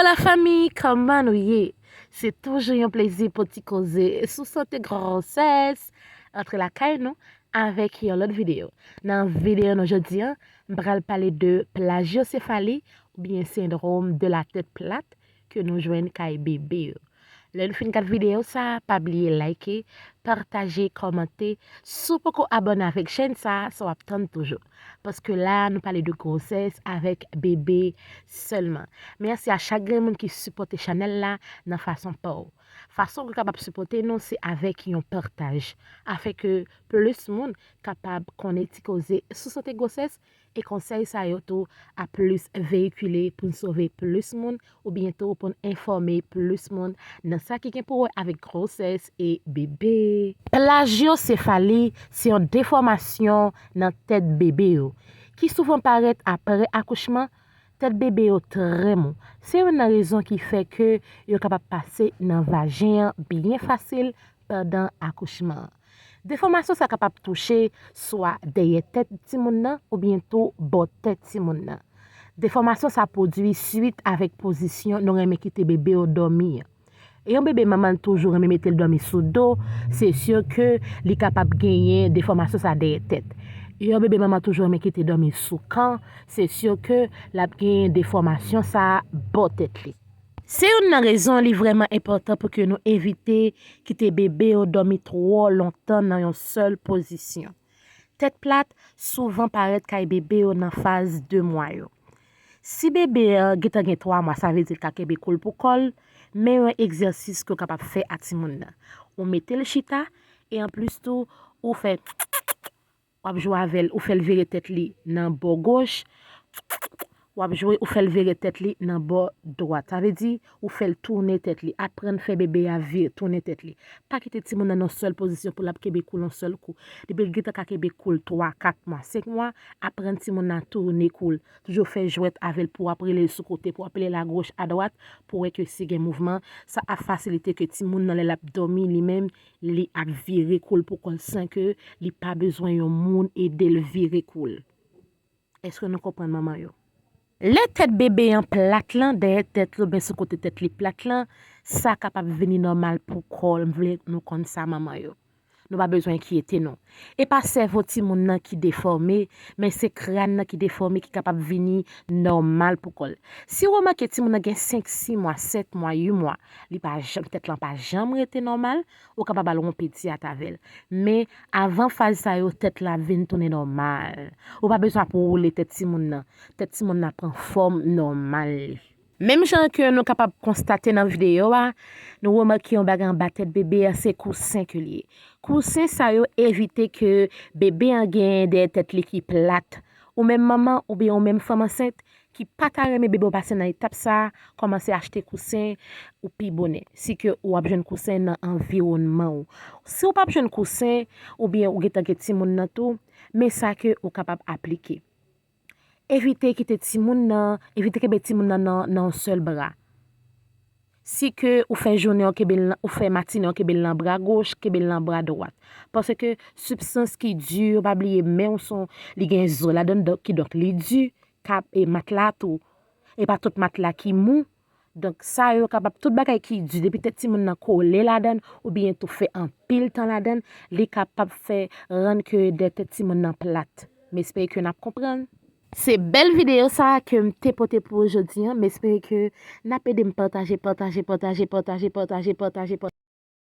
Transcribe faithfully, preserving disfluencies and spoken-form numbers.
Hola fanmi, kòman nou ye? Se toujou yon plezi pou ti koze sou sante gwosès. Antre lakay nou avèk yon lòt videyo. Nan videyo nou jodi a, m pral pale de plajiosefali oubyen sendwòm de la tèt plat ke nou jwenn kay bebe yo. Lè nou fin gad videyo sa, pa bliye like, pataje, kòmante. Si w poko abòne avèk chèn sa, sa w ap tann toujou. Paske la, nou pale de gwosès avèk bebe sèlman. Mèsi a chak grenn moun ki sipòte chanèl la nan fason pa w. Fason ke w kapab sipòte nou, se avèk yon pataj. Afin ke plis moun kapab konnen ti koze sou sante gwosès e konsèy sa yo tou ap plis veyikile pou n sove plis moun oubyen tou pou n enfòme plis moun nan sa ki gen pou wè avèk gwosès e bebe. Plajiosefali se yon defòmasyon nan tèt bebe yo, ki souvan parèt aprè akouchman. Tèt bebe yo trè mou. Se youn nan rezon ki fè ke yo kapab pase nan vajen an byen fasil pandan akouchman an. Defòmasyon sa kapab touche swa dèyè tèt timoun nan oubyen tou bò tèt timoun nan. Defòmasyon sa pwodui swit avèk pozisyon nou renmen kite bebe yo dòmi an. E yon bebe manman l toujou renmen mete l dòmi sou do, se si ke li kapab genyen defòmasyon sa dèyè tèt. E yon bebe manman toujou renmen kite dòmi sou kan, se si ke l ap genyen defòmasyon sa bò tèt li. Se youn nan rezon li vrèman enpòtan pou ke nou evite kite bebe yo dòmi twò lontan nan yon sèl pozisyon. Tèt plat souvan parèt kay bebe yo nan faz de mwa yo. Si bebe an gentan gen twa mwa, sa vle di l ka kenbe kou l pou kò l, men yon egzèsis ke w kapab fè a timoun nan. Ou mete l chita, e anplis tou, ou fè, w ap jwe avè l, ou fè l vire tèt li nan bò goch, w ap jwe, ou fè l vire tèt li nan bò dwat. Sa vle di, ou fè l tounen tèt li. Aprann fè bebe a vire, tounen tèt li. Pa kite timoun nan nan yon sèl pozisyon pou l ap kenbe kou l yon sèl kou. Depi l gentan ka kenbe kou l twa, kat mwa, senk mwa, aprann timoun nan tounen kou l. Toujou fè jwèt avè l pou w ap rele l sou kote, pou w ap rele l agoch, adwat, pou w wè ke si gen mouvman, sa ap fasilite ke timoun nan lè l ap dòmi li menm, li ap vire kou l pou kò l san ke li pa bezwen yon moun ede l vire kou l. Èske nou konprann manman yo? Lè tèt bebe an plat lan, dèyè tèt li oubyen sou kote tèt li plat lan, sa kapab vini nòmal pou kò l. M vle nou konn sa manman yo. Nou pa bezwen enkyete nou. E pa sèvo timoun nan ki defòme, men se kràn nan ki defòme ki kapab vini nòmal pou kò l. Si w remake timoun nan gen senk, sis mwa, sèt mwa, uit mwa, li pa janm, tèt lan pa janm rete nòmal, ou ka pa ba l yon pedyat avè l. Men, avan faz sa yo, tèt la ap vin tounen nòmal. Ou pa bezwen ap woule tèt timoun nan. Tèt timoun nan pran fòm nòmal li. Menm jan ke nou kapab konstate nan videyo a, nou remake yon bagay anba tèt bebe a, se kousen ke l ye. Kousen sa yo evite ke bebe an genyen dèyè tèt li ki plat. Ou menm manman oubyen ou menm fanm ansent ki pa ta renmen bebe w pase nan etap sa a, kòmanse achte kousen ou pi bonè. Si ke w ap jwenn kousen nan anviwònman w. Si w p ap jwenn kousen, oubyen ou gentan gen timoun nan tou, men sa ke ou kapab aplike. Evite kite timoun nan, evite kenbe timoun nan nan, nan yon sèl bra. Si ke ou fè jounen an kenbe l nan, ou fè matinen an kenbe l nan bra goch, kenbe l nan bra dwat. Paske sibstans ki di yo, pa bliye men w son, li gen zo ladan l, donk, kidonk li di, kap, e matla tou. E pa tout matla ki mou. Donk, sa yo kapab, tout bagay ki di, depi tèt timoun nan kole ladan l, oubyen tou fè anpil tan ladan l, li kapab fè rann ke dèyè tèt timoun nan plat. M espere ke n ap konprann. Se bèl videyo sa a ke m te pote pou ou jodi a. M espere ke n ap ede m pataje, pataje, pataje, pataje, pataje, pataje, pataje.